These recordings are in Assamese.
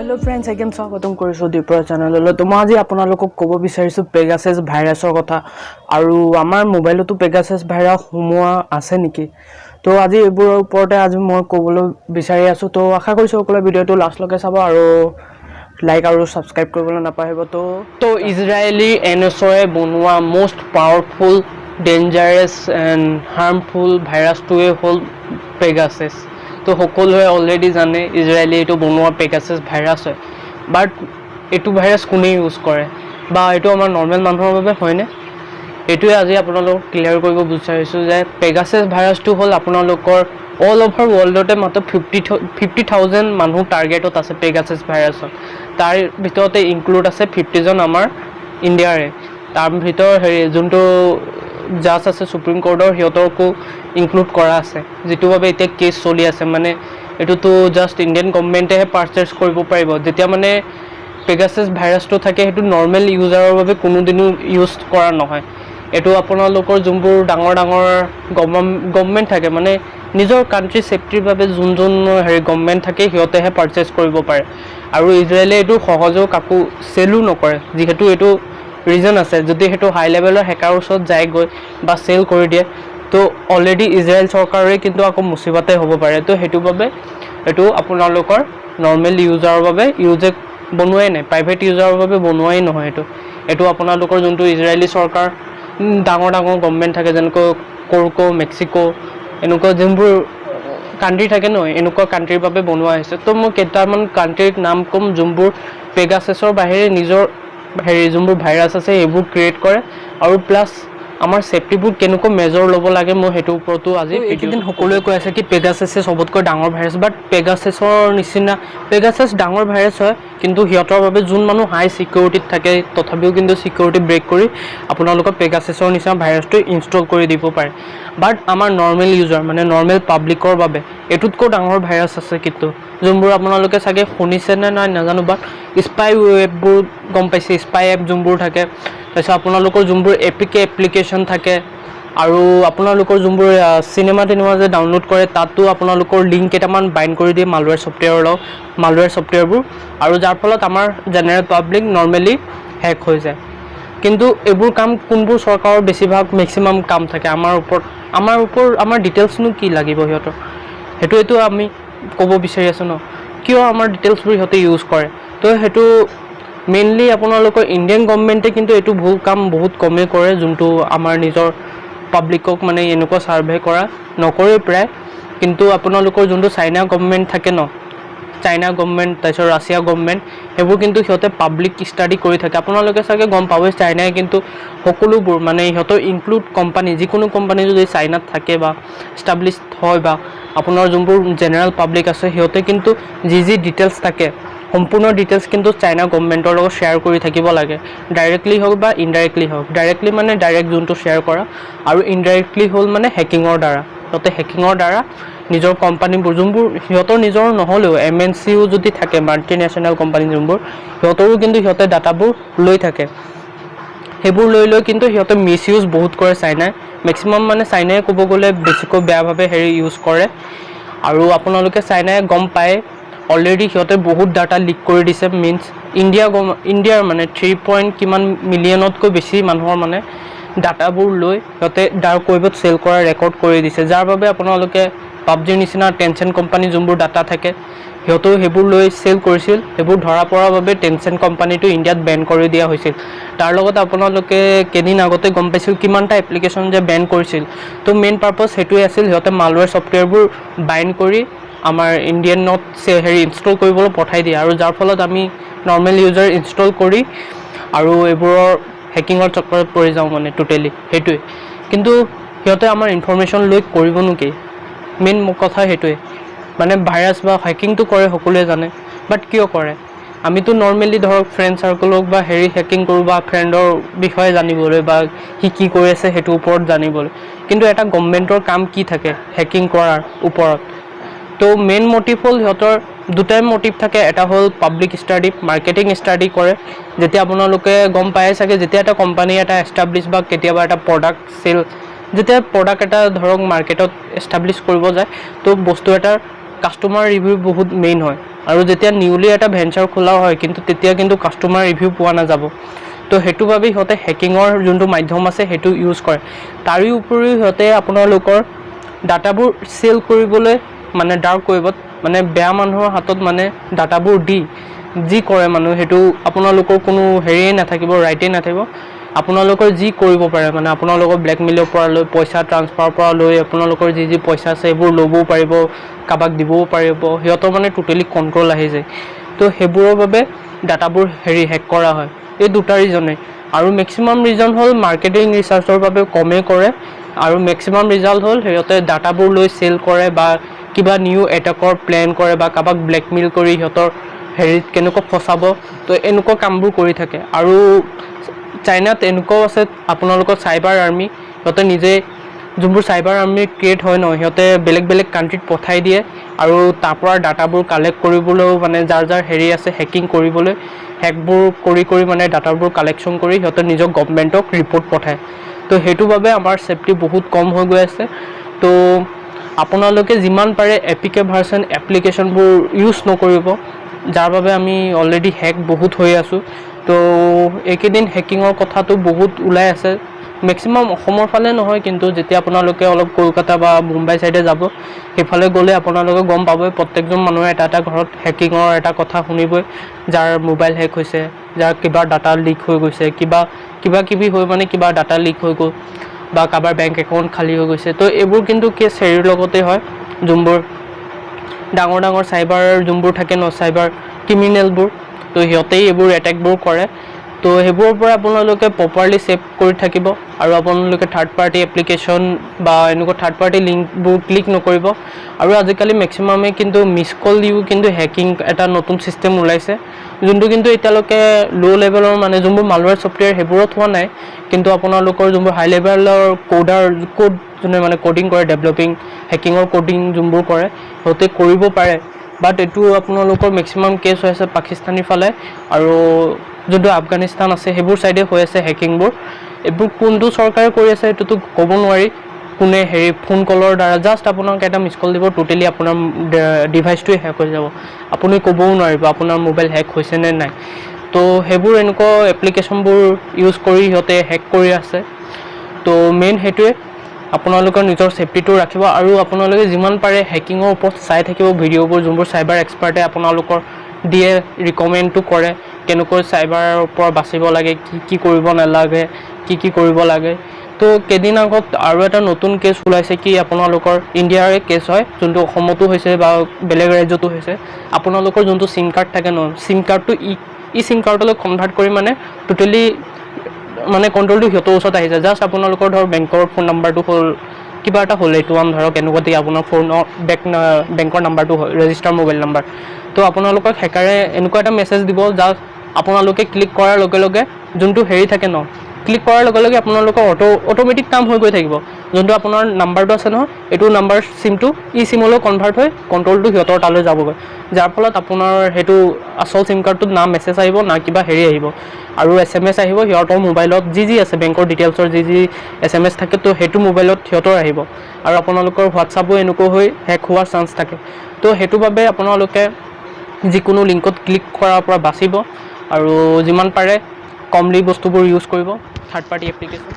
হেল্ল' ফ্ৰেণ্ডছ, এগেইন স্বাগতম কৰিছোঁ দীপৰা চেনেললৈ। তো মই আজি আপোনালোকক ক'ব বিচাৰিছোঁ পেগাছেছ ভাইৰাছৰ কথা আৰু আমাৰ মোবাইলতো পেগাছেছ ভাইৰাছ সোমোৱা আছে নেকি। তো আজি এইবোৰৰ ওপৰতে আজি মই ক'বলৈ বিচাৰি আছোঁ। তো আশা কৰিছোঁ সকলোৱে ভিডিঅ'টো লাষ্টলৈকে চাব আৰু লাইক আৰু ছাবস্ক্ৰাইব কৰিবলৈ নাপাহৰিব। তো ইজৰাইলী এনএছঅ'য়ে বনোৱা most powerful, dangerous and harmful ভাইৰাছটোৱে হ'ল পেগাছেছ। তো সকলোৱে অলৰেডি জানে ইজৰাইলী এইটো বনোৱা পেগাছেছ ভাইৰাছ হয়। বাট এইটো ভাইৰাছ কোনে ইউজ কৰে বা এইটো আমাৰ নৰ্মেল মানুহৰ বাবে হয়নে, এইটোৱে আজি আপোনালোকক ক্লিয়াৰ কৰিব বিচাৰিছোঁ যে পেগাছেছ ভাইৰাছটো হ'ল আপোনালোকৰ অল অভাৰ ৱৰ্ল্ডতে মাত্ৰ 50,000 মানুহ টাৰ্গেটত আছে পেগাছেছ ভাইৰাছত। তাৰ ভিতৰতে ইনক্লুড আছে 50জন আমাৰ ইণ্ডিয়াৰে। তাৰ ভিতৰত হেৰি যোনটো জাজ আছে ছুপ্ৰিম কোৰ্টৰ, সিহঁতকো ইনক্লুড কৰা আছে, যিটো বাবে এতিয়া কেছ চলি আছে। মানে এইটোতো জাষ্ট ইণ্ডিয়ান গভমেণ্টেহে পাৰচেছ কৰিব পাৰিব। যেতিয়া মানে পেগাছেছ ভাইৰাছটো থাকে, সেইটো নৰ্মেল ইউজাৰৰ বাবে কোনোদিনো ইউজ কৰা নহয়। এইটো আপোনালোকৰ যোনবোৰ ডাঙৰ ডাঙৰ গভমেণ্ট থাকে, মানে নিজৰ কাণ্ট্ৰি ছেফটিৰ বাবে যোন যোন হেৰি গভমেণ্ট থাকে, সিহঁতেহে পাৰচেছ কৰিব পাৰে। আৰু ইজৰাইলে এইটো সহজেও কাকো চেলো নকৰে, যিহেতু এইটো ৰিজন আছে। যদি সেইটো হাই লেভেলৰ হেকাৰৰ ওচৰত যায়গৈ বা চেল কৰি দিয়ে, তো অলৰেডি ইজৰাইল চৰকাৰে কিন্তু আকৌ মুচিবাতে হ'ব পাৰে। তো সেইটো বাবে এইটো আপোনালোকৰ নৰ্মেল ইউজাৰৰ বাবে ইউজে বনোৱাই নাই, প্ৰাইভেট ইউজাৰৰ বাবে বনোৱাই নহয় এইটো। এইটো আপোনালোকৰ যোনটো ইজৰাইলী চৰকাৰ, ডাঙৰ ডাঙৰ গভমেণ্ট থাকে, যেনেকৈ কৰ্ক', মেক্সিকো, এনেকুৱা যোনবোৰ কাণ্ট্ৰি থাকে ন, এনেকুৱা কাণ্ট্ৰিৰ বাবে বনোৱা হৈছে। তো মই কেইটামান কাণ্ট্ৰিৰ নাম ক'ম যোনবোৰ পেগাছেছৰ বাহিৰে নিজৰ হেৰি যোনবোৰ ভাইৰাছ আছে, সেইবোৰ ক্ৰিয়েট কৰে আৰু প্লাছ আমাৰ ছেফটিবোৰ কেনেকুৱা মেজাৰ ল'ব লাগে, মই সেইটোৰ ওপৰতো আজি। এইকেইদিন সকলোৱে কৈ আছে কি পেগাছেছে চবতকৈ ডাঙৰ ভাইৰাছ। বাট পেগাছেছৰ নিচিনা, পেগাছেছ ডাঙৰ ভাইৰাছ হয়, কিন্তু সিহঁতৰ বাবে যোন মানুহ হাই ছিকিউৰিটিত থাকে, তথাপিও কিন্তু ছিকিউৰিটি ব্ৰেক কৰি আপোনালোকৰ পেগাছেছৰ নিচিনা ভাইৰাছটো ইনষ্টল কৰি দিব পাৰে। বাট আমাৰ নৰ্মেল ইউজাৰ, মানে নৰ্মেল পাব্লিকৰ বাবে এইটোতকৈ ডাঙৰ ভাইৰাছ আছে কিন্তু, যোনবোৰ আপোনালোকে চাগে শুনিছে নে নাই নাজানো, বাট স্পাই ৱেববোৰ গম পাইছে, স্পাই এপ যোনবোৰ থাকে, তাৰপিছত আপোনালোকৰ যোনবোৰ এপিকে এপ্লিকেশ্যন থাকে আৰু আপোনালোকৰ যোনবোৰ চিনেমা টিনেমা যে ডাউনলোড কৰে, তাতো আপোনালোকৰ লিংক কেইটামান বাইণ্ড কৰি দিয়ে মালৱেৰ ছফ্টৱেৰৰ লগত, মালৱেৰ ছফ্টৱেৰবোৰ, আৰু যাৰ ফলত আমাৰ জেনেৰেল পাব্লিক নৰ্মেলি হেক হৈ যায়। কিন্তু এইবোৰ কাম কোনবোৰ চৰকাৰৰ বেছিভাগ মেক্সিমাম কাম থাকে আমাৰ ওপৰত, আমাৰ ডিটেইলছনো কি লাগিব সিহঁতৰ, সেইটোৱেতো আমি ক'ব বিচাৰি আছোঁ ন, কিয় আমাৰ ডিটেইলছবোৰ সিহঁতে ইউজ কৰে। তো সেইটো মেইনলি আপোনালোকৰ ইণ্ডিয়ান গভমেণ্টে কিন্তু এইটো ভুল কাম বহুত কমেই কৰে, যোনটো আমাৰ নিজৰ পাব্লিকক মানে এনেকুৱা ছাৰ্ভে কৰা নকৰেই প্ৰায়। কিন্তু আপোনালোকৰ যোনটো চাইনা গভমেণ্ট থাকে ন, চাইনা গভমেণ্ট, তাৰপিছত ৰাছিয়া গভমেণ্ট, সেইবোৰ কিন্তু সিহঁতে পাব্লিক ষ্টাডি কৰি থাকে। আপোনালোকে চাগে গম পাবই, চাইনাই কিন্তু সকলোবোৰ, মানে সিহঁতৰ ইনক্লুড কোম্পানী, যিকোনো কোম্পানী যদি চাইনাত থাকে বা এষ্টাব্লিছ হয় বা আপোনাৰ যোনবোৰ জেনেৰেল পাব্লিক আছে, সিহঁতে কিন্তু যি যি ডিটেইলছ থাকে, সম্পূৰ্ণ ডিটেইলছ কিন্তু চাইনা গভমেণ্টৰ লগত শ্বেয়াৰ কৰি থাকিব লাগে, ডাইৰেক্টলি হওক বা ইনডাইৰেক্টলি হওক। ডাইৰেক্টলি মানে ডাইৰেক্ট যোনটো শ্বেয়াৰ কৰা আৰু ইনডাইৰেক্টলি হ'ল মানে হেকিঙৰ দ্বাৰা। সিহঁতে হেকিঙৰ দ্বাৰা নিজৰ কোম্পানীবোৰ, যোনবোৰ সিহঁতৰ নিজৰ নহ'লেও এমএনচিও যদি থাকে, মাল্টি নেশ্যনেল কোম্পানী যোনবোৰ, সিহঁতৰো কিন্তু সিহঁতে ডাটাবোৰ লৈ থাকে। সেইবোৰ লৈ লৈ কিন্তু সিহঁতে মিছ ইউজ বহুত কৰে চাইনাই। মেক্সিমাম মানে চাইনাই ক'ব গ'লে বেছিকৈ বেয়াভাৱে হেৰি ইউজ কৰে। আৰু আপোনালোকে চাইনাই গম পায় অলৰেডি, সিহঁতে বহুত ডাটা লিক কৰি দিছে। মিনছ ইণ্ডিয়া গম ইণ্ডিয়াৰ মানে থ্ৰী পইণ্ট কিমান মিলিয়নতকৈ বেছি মানুহৰ মানে ডাটাবোৰ লৈ সিহঁতে ডাৰ্ক ৱেবত চেল কৰা ৰেকৰ্ড কৰি দিছে, যাৰ বাবে আপোনালোকে পাবজিৰ নিচিনা টেনচেণ্ট কোম্পানী যোনবোৰ ডাটা থাকে, সিহঁতেও সেইবোৰ লৈ চেল কৰিছিল। সেইবোৰ ধৰা পৰাৰ বাবে টেনচেণ্ট কোম্পানীটো ইণ্ডিয়াত বেন কৰি দিয়া হৈছিল। তাৰ লগত আপোনালোকে কেইদিন আগতে গম পাইছিল কিমানটা এপ্লিকেশ্যন যে বেন কৰিছিল। তো মেইন পাৰ্পজ সেইটোৱে আছিল, সিহঁতে মালৱেৰ ছফ্টৱেৰবোৰ বাইণ্ড কৰি আমাৰ ইণ্ডিয়ানত হেৰি ইনষ্টল কৰিবলৈ পঠাই দিয়ে আৰু যাৰ ফলত আমি নৰ্মেল ইউজাৰ ইনষ্টল কৰি আৰু এইবোৰৰ হেকিঙৰ চক্কৰত পৰি যাওঁ, মানে টোটেলি সেইটোৱে। কিন্তু সিহঁতে আমাৰ ইনফৰমেশ্যন লৈ কৰিবনো কি? মেইন কথা সেইটোৱে। মানে ভাইৰাছ বা হেকিংটো কৰে সকলোৱে জানে, বাট কিয় কৰে? আমিতো নৰ্মেলি ধৰক ফ্ৰেণ্ড চাৰ্কলক বা হেৰি হেকিং কৰোঁ বা ফ্ৰেণ্ডৰ বিষয়ে জানিবলৈ বা সি কি কৰি আছে সেইটোৰ ওপৰত জানিবলৈ। কিন্তু এটা গভমেণ্টৰ কাম কি থাকে হেকিং কৰাৰ ওপৰত? তো মেইন মটিভ হ'ল, সিহঁতৰ দুটাই মটিভ থাকে। এটা হ'ল পাব্লিক ষ্টাডি, মাৰ্কেটিং ষ্টাডি কৰে। যেতিয়া আপোনালোকে গম পায় চাগে, যেতিয়া এটা কোম্পানী এটা এষ্টাব্লিছ বা কেতিয়াবা এটা প্ৰডাক্ট চেল, যেতিয়া প্ৰডাক্ট এটা ধৰক মাৰ্কেটত এষ্টাব্লিছ কৰিব যায়, তো বস্তু এটাৰ কাষ্টমাৰ ৰিভিউ বহুত মেইন হয়। আৰু যেতিয়া নিউলি এটা ভেঞ্চাৰ খোলা হয়, কিন্তু তেতিয়া কিন্তু কাষ্টমাৰ ৰিভিউ পোৱা নাযাব। তো সেইটো বাবে সিহঁতে হেকিঙৰ যোনটো মাধ্যম আছে, সেইটো ইউজ কৰে। তাৰো উপৰিও সিহঁতে আপোনালোকৰ ডাটাবোৰ চেল কৰিবলৈ মানে ডাৰ্ক ৱেবত, মানে বেয়া মানুহৰ হাতত মানে ডাটাবোৰ দি যি কৰে মানুহ, সেইটো আপোনালোকৰ কোনো হেৰিয়ে নাথাকিব, ৰাইটেই নাথাকিব। আপোনালোকৰ যি কৰিব পাৰে, মানে আপোনালোকৰ ব্লেকমেইলৰ পৰা লৈ, পইচা ট্ৰান্সফাৰৰ পৰা লৈ, আপোনালোকৰ যি যি পইচা আছে সেইবোৰ ল'বও পাৰিব, কাৰোবাক দিবও পাৰিব। সিহঁতৰ মানে টোটেলি কণ্ট্ৰল আহি যায়। তো সেইবোৰৰ বাবে ডাটাবোৰ হেৰি হেক কৰা হয়, এই দুটা ৰিজনে। আৰু মেক্সিমাম ৰিজন হ'ল মাৰ্কেটিং ৰিচাৰ্চৰ বাবে কমেই কৰে আৰু মেক্সিমাম ৰিজাল্ট হ'ল সিহঁতে ডাটাবোৰ লৈ চেল কৰে বা কিবা নিউ এটেকৰ প্লেন কৰে বা কাৰোবাক ব্লেকমেইল কৰি সিহঁতৰ হেৰিত কেনেকুৱা ফচাব, তো এনেকুৱা কামবোৰ কৰি থাকে। আৰু চাইনাত এনেকুৱাও আছে আপোনালোকৰ চাইবাৰ আৰ্মি। সিহঁতে নিজে যোনবোৰ চাইবাৰ আৰ্মি ক্ৰিয়েট হয় ন, সিহঁতে বেলেগ বেলেগ কাণ্ট্ৰিত পঠাই দিয়ে আৰু তাৰ পৰা ডাটাবোৰ কালেক্ট কৰিবলৈও, মানে যাৰ যাৰ হেৰি আছে হেকিং কৰিবলৈ, হেকবোৰ কৰি কৰি মানে ডাটাবোৰ কালেকশ্যন কৰি সিহঁতে নিজৰ গভমেণ্টক ৰিপৰ্ট পঠায়। তো সেইটো বাবে আমাৰ ছেফটি বহুত কম হৈ গৈ আছে। তো আপোনালোকে যিমান পাৰে এপিকে ভাৰ্চন এপ্লিকেশ্যনবোৰ ইউজ নকৰিব, যাৰ বাবে আমি অলৰেডি হেক বহুত হৈ আছোঁ। তো এইকেইদিন হেকিঙৰ কথাটো বহুত ওলাই আছে। মেক্সিমাম অসমৰ ফালে নহয়, কিন্তু যেতিয়া আপোনালোকে অলপ কলকাতা বা মুম্বাই ছাইডে যাব, সেইফালে গ'লে আপোনালোকে গম পাবই, প্ৰত্যেকজন মানুহে এটা এটা ঘৰত হেকিঙৰ এটা কথা শুনিবই, যাৰ মোবাইল হেক হৈছে, যাৰ কিবা ডাটা লিক হৈ গৈছে, কিবা কিবা কিবি হৈ মানে কিবা ডাটা লিক হৈ গ'ল বা কাৰোবাৰ বেংক একাউণ্ট খালী হৈ গৈছে। তো এইবোৰ কিন্তু কেছ হেৰিৰ লগতে হয়, যোনবোৰ ডাঙৰ ডাঙৰ চাইবাৰ যোনবোৰ থাকে ন, চাইবাৰ ক্ৰিমিনেলবোৰ, তো সিহঁতেই এইবোৰ এটেকবোৰ কৰে। তো সেইবোৰৰ পৰা আপোনালোকে প্ৰপাৰলি ছেভ কৰি থাকিব আৰু আপোনালোকে থাৰ্ড পাৰ্টি এপ্লিকেশ্যন বা এনেকুৱা থাৰ্ড পাৰ্টি লিংকবোৰ ক্লিক নকৰিব। আৰু আজিকালি মেক্সিমামে কিন্তু মিছ কল দিও কিন্তু হেকিং এটা নতুন ছিষ্টেম ওলাইছে, যোনটো কিন্তু এতিয়ালৈকে ল' লেভেলৰ, মানে যোনবোৰ মালৱেৰ ছফ্টৱেৰ সেইবোৰত হোৱা নাই। কিন্তু আপোনালোকৰ যোনবোৰ হাই লেভেলৰ কোডাৰ, কোড যোনে মানে ক'ডিং কৰে, ডেভেলপিং হেকিঙৰ ক'ডিং যোনবোৰ কৰে, সিহঁতে কৰিব পাৰে। বাট এইটো আপোনালোকৰ মেক্সিমাম কেছ হৈ আছে পাকিস্তানীৰ ফালে আৰু যোনটো আফগানিস্তান আছে, সেইবোৰ ছাইডে হৈ আছে হেকিংবোৰ। এইবোৰ কোনটো চৰকাৰে কৰি আছে, সেইটোতো ক'ব নোৱাৰি কোনে। হেৰি ফোন কলৰ দ্বাৰা জাষ্ট আপোনাক এটা মিছ কল দিব, টোটেলি আপোনাৰ ডিভাইচটোৱে হেক হৈ যাব। আপুনি ক'বও নোৱাৰিব আপোনাৰ মোবাইল হেক হৈছে নে নাই। তো সেইবোৰ এনেকুৱা এপ্লিকেশ্যনবোৰ ইউজ কৰি সিহঁতে হেক কৰি আছে। তো মেইন সেইটোৱে, আপোনালোকৰ নিজৰ ছেফটিটো ৰাখিব আৰু আপোনালোকে যিমান পাৰে হেকিঙৰ ওপৰত চাই থাকিব ভিডিঅ'বোৰ, যোনবোৰ চাইবাৰ এক্সপাৰ্টে আপোনালোকৰ দিয়ে, ৰিকমেণ্ডটো কৰে, কেনেকৈ চাইবাৰৰ পৰা বাচিব লাগে, কি কি কৰিব নালাগে, কি কি কৰিব লাগে। তো কেইদিন আগত আৰু এটা নতুন কেছ ওলাইছে কি আপোনালোকৰ ইণ্ডিয়াৰে কেছ হয়, যোনটো অসমতো হৈছে বা বেলেগ ৰাজ্যতো হৈছে। আপোনালোকৰ যোনটো চিম কাৰ্ড থাকে ন, চিম কাৰ্ডটো ই ই চিম কাৰ্ডলৈ কনভাৰ্ট কৰি মানে টোটেলি মানে কণ্ট্ৰলটো সিহঁতৰ ওচৰত আহি যায়। জাষ্ট আপোনালোকৰ ধৰক বেংকৰ ফোন নাম্বাৰটো হ'ল, কিবা এটা হ'ল, এইটো ওৱান ধৰক এনেকুৱা দি আপোনাৰ ফোনৰ বেংকৰ নাম্বাৰটো হয় ৰেজিষ্টাৰ মোবাইল নাম্বাৰ। তো আপোনালোকক হেকাৰে এনেকুৱা এটা মেছেজ দিব, জাষ্ট আপোনালোকে ক্লিক কৰাৰ লগে লগে যোনটো হেৰি থাকে ন, ক্লিক কৰাৰ লগে লগে আপোনালোকৰ অট'মেটিক কাম হৈ গৈ থাকিব। যোনটো আপোনাৰ নাম্বাৰটো আছে নহয়, এইটো নাম্বাৰ চিমটো ই চিমলৈ কনভাৰ্ট হৈ কণ্ট্ৰলটো সিহঁতৰ তালৈ যাবগৈ, যাৰ ফলত আপোনাৰ সেইটো আচল চিম কাৰ্ডটোত না মেছেজ আহিব, না কিবা হেৰি আহিব আৰু এছএমএছ আহিব সিহঁতৰ মোবাইলত যি যি আছে, বেংকৰ ডিটেইলছৰ যি যি এছএমএছ থাকে, তো সেইটো মোবাইলত সিহঁতৰ আহিব। আৰু আপোনালোকৰ হোৱাটছআপো এনেকুৱা হৈ হেক হোৱাৰ চান্স থাকে। তো সেইটো বাবে আপোনালোকে যিকোনো লিংকত ক্লিক কৰাৰ পৰা বাচিব আৰু যিমান পাৰে কমলি বস্তুবোৰ ইউজ কৰিব, থাৰ্ড পাৰ্টি এপ্লিকেশ্যন।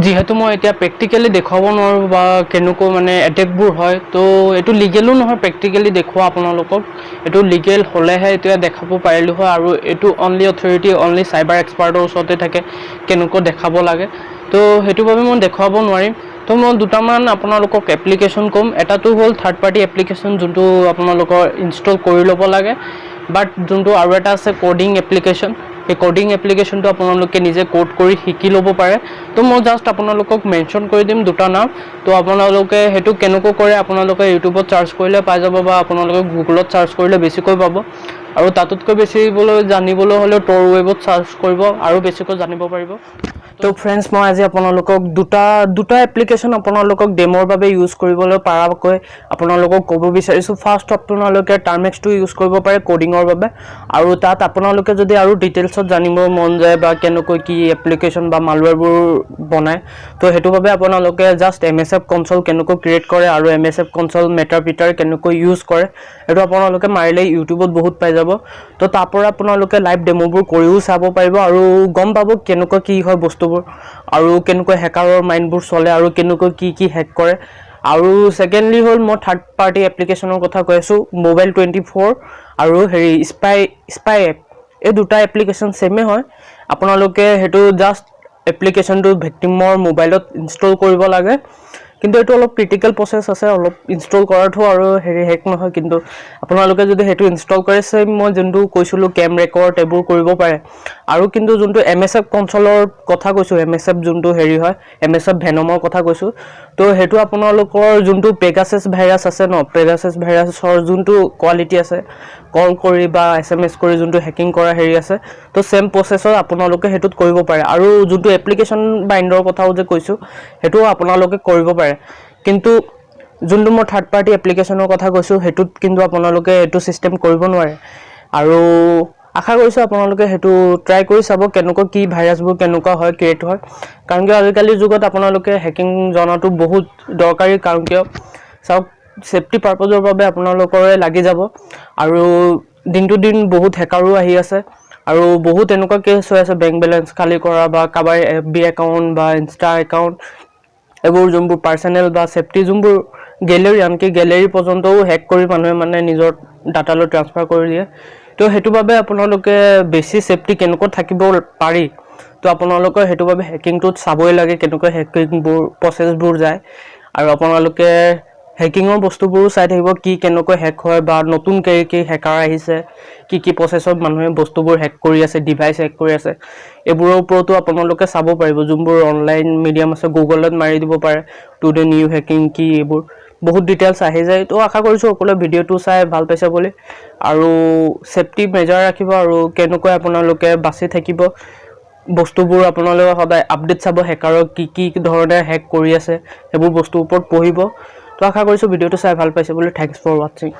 যিহেতু মই এতিয়া প্ৰেক্টিকেলি দেখুৱাব নোৱাৰোঁ বা কেনেকৈ মানে এটেকবোৰ হয়, তো এইটো লিগেলো নহয় প্ৰেক্টিকেলি দেখুওৱা আপোনালোকক। এইটো লিগেল হ'লেহে এতিয়া দেখাব পাৰিলোঁ হয়। আৰু এইটো অনলি অথৰিটি, অনলি চাইবাৰ এক্সপাৰ্টৰ ওচৰতে থাকে কেনেকৈ দেখাব লাগে। তো সেইটো বাবে মই দেখুৱাব নোৱাৰিম। তো মই দুটামান আপোনালোকক এপ্লিকেশ্যন ক'ম। এটাটো হ'ল থাৰ্ড পাৰ্টি এপ্লিকেশ্যন, যোনটো আপোনালোকৰ ইনষ্টল কৰি ল'ব লাগে। বাট যোনটো আৰু এটা আছে ক'ডিং এপ্লিকেশ্যন, সেই ক'ডিং এপ্লিকেশ্যনটো আপোনালোকে নিজে ক'ড কৰি শিকি ল'ব পাৰে। তো মই জাষ্ট আপোনালোকক মেনশ্যন কৰি দিম দুটা নাম। তো আপোনালোকে সেইটো কেনেকৈ কৰে, আপোনালোকে ইউটিউবত চাৰ্চ কৰিলে পাই যাব বা আপোনালোকে গুগলত চাৰ্চ কৰিলে বেছিকৈ পাব। আৰু তাতোতকৈ বেছিবলৈ জানিবলৈ হ'লেও ট'ৰ ৱেবত চাৰ্চ কৰিব আৰু বেছিকৈ জানিব পাৰিব। তো ফ্ৰেণ্ডছ, মই আজি আপোনালোকক দুটা দুটা এপ্লিকেশ্যন আপোনালোকক ডেম'ৰ বাবে ইউজ কৰিবলৈ পৰাকৈ আপোনালোকক ক'ব বিচাৰিছোঁ। ফাৰ্ষ্ট, আপোনালোকে টাৰ্মেক্সটো ইউজ কৰিব পাৰে ক'ডিঙৰ বাবে। আৰু তাত আপোনালোকে যদি আৰু ডিটেইলছত জানিব মন যায় বা কেনেকৈ কি এপ্লিকেশ্যন বা মালৱেৰবোৰ বনায়, তো সেইটো বাবে আপোনালোকে জাষ্ট এমএছএফ কনচল কেনেকৈ ক্ৰিয়েট কৰে আৰু এমএছএফ কনচল মেটাৰপ্ৰিটাৰ কেনেকৈ ইউজ কৰে, সেইটো আপোনালোকে মাৰিলে ইউটিউবত বহুত পাই যাব। তো তাৰ পৰা আপোনালোকে লাইভ ডেম'বোৰ কৰিও চাব পাৰিব আৰু গম পাব কেনেকুৱা কি হয় বস্তুবোৰ আৰু কেনেকৈ হেকাৰৰ মাইণ্ডবোৰ চলে আৰু কেনেকৈ কি কি হেক কৰে। আৰু ছেকেণ্ডলি হ'ল, মই থাৰ্ড পাৰ্টি এপ্লিকেশ্যনৰ কথা কৈ আছোঁ, মোবাইল 24 আৰু হেৰি স্পাই স্পাই এপ। এই দুটা এপ্লিকেশ্যন ছেমেই হয়। আপোনালোকে সেইটো জাষ্ট এপ্লিকেশ্যনটো ভিক্টিমৰ মোবাইলত ইনষ্টল কৰিব লাগে। কিন্তু এইটো অলপ ক্ৰিটিকেল প্ৰচেছ আছে অলপ ইনষ্টল কৰাটো আৰু হেৰি হেক নহয়। কিন্তু আপোনালোকে যদি সেইটো ইনষ্টল কৰে, ছেম মই যোনটো কৈছিলোঁ, কেম ৰেকৰ্ড এইবোৰ কৰিব পাৰে। আৰু কিন্তু যোনটো এমএছএফ কনচলৰ কথা কৈছোঁ, এমএছএফ যোনটো হেৰি হয়, এমএছএফ ভেনমৰ কথা কৈছোঁ, তো সেইটো আপোনালোকৰ যোনটো পেগাছেছ ভাইৰাছ আছে ন, পেগাছেছ ভাইৰাছৰ যোনটো কোৱালিটি আছে, কল কৰি বা এছএমএছ কৰি যোনটো হেকিং কৰা হেৰি আছে, তো ছেম প্ৰচেছত আপোনালোকে সেইটোত কৰিব পাৰে। আৰু যোনটো এপ্লিকেশ্যন বাইণ্ডৰ কথাও যে কৈছোঁ, সেইটোও আপোনালোকে কৰিব পাৰে। কিন্তু যোনটো মই থাৰ্ড পাৰ্টি এপ্লিকেশ্যনৰ কথা কৈছোঁ, সেইটোত কিন্তু আপোনালোকে এইটো ছিষ্টেম কৰিব নোৱাৰে। আৰু আশা কৰিছোঁ আপোনালোকে সেইটো ট্ৰাই কৰি চাব, কেনেকুৱা কি ভাইৰাছবোৰ কেনেকুৱা হয়, ক্ৰিয়েট হয়। কাৰণ কিয়, আজিকালিৰ যুগত আপোনালোকে হেকিং জনাটো বহুত দৰকাৰী। কাৰণ কিয় চাওক, ছেফটি পাৰ্পজৰ বাবে আপোনালোকৰে লাগি যাব। আৰু দিনটো দিন বহুত হেকাৰো আহি আছে আৰু বহুত এনেকুৱা কেছ হৈ আছে, বেংক বেলেঞ্চ খালী কৰা বা কাৰোবাৰ এফবি একাউণ্ট বা ইনষ্টা একাউণ্ট, এইবোৰ যোনবোৰ পাৰ্চনেল বা ছেফটি যোনবোৰ গেলেৰী, আনকি গেলেৰী পৰ্যন্তও হেক কৰি মানুহে মানে নিজৰ ডাটালৈ ট্ৰান্সফাৰ কৰি দিয়ে। তো সেইটো বাবে আপোনালোকে বেছি ছেফটি কেনেকৈ থাকিব পাৰি, তো আপোনালোকে সেইটো বাবে হেকিংটোত চাবই লাগে, কেনেকৈ হেকিংবোৰ প্ৰচেছবোৰ যায়। আৰু আপোনালোকে হেকিঙৰ বস্তুবোৰো চাই থাকিব, কি কেনেকৈ হেক হয় বা নতুন কি কি হেকাৰ আহিছে, কি কি প্ৰচেছত মানুহে বস্তুবোৰ হেক কৰি আছে, ডিভাইচ হেক কৰি আছে, এইবোৰৰ ওপৰতো আপোনালোকে চাব পাৰিব। যোনবোৰ অনলাইন মিডিয়াম আছে, গুগলত মাৰি দিব পাৰে টুডে নিউ হেকিং কি, এইবোৰ বহুত ডিটেইলছ আহি যায়। তো আশা কৰিছোঁ সকলোৱে ভিডিঅ'টো চাই ভাল পাইছে বুলি। আৰু ছেফটি মেজাৰ ৰাখিব আৰু কেনেকৈ আপোনালোকে বাচি থাকিব বস্তুবোৰ, আপোনালোকে সদায় আপডেট চাব, হেকাৰক কি কি ধৰণে হেক কৰি আছে, সেইবোৰ বস্তুৰ ওপৰত পঢ়িব। তো আশা কৰিছোঁ ভিডিঅ'টো চাই ভাল পাইছে বুলি। Thanks for watching.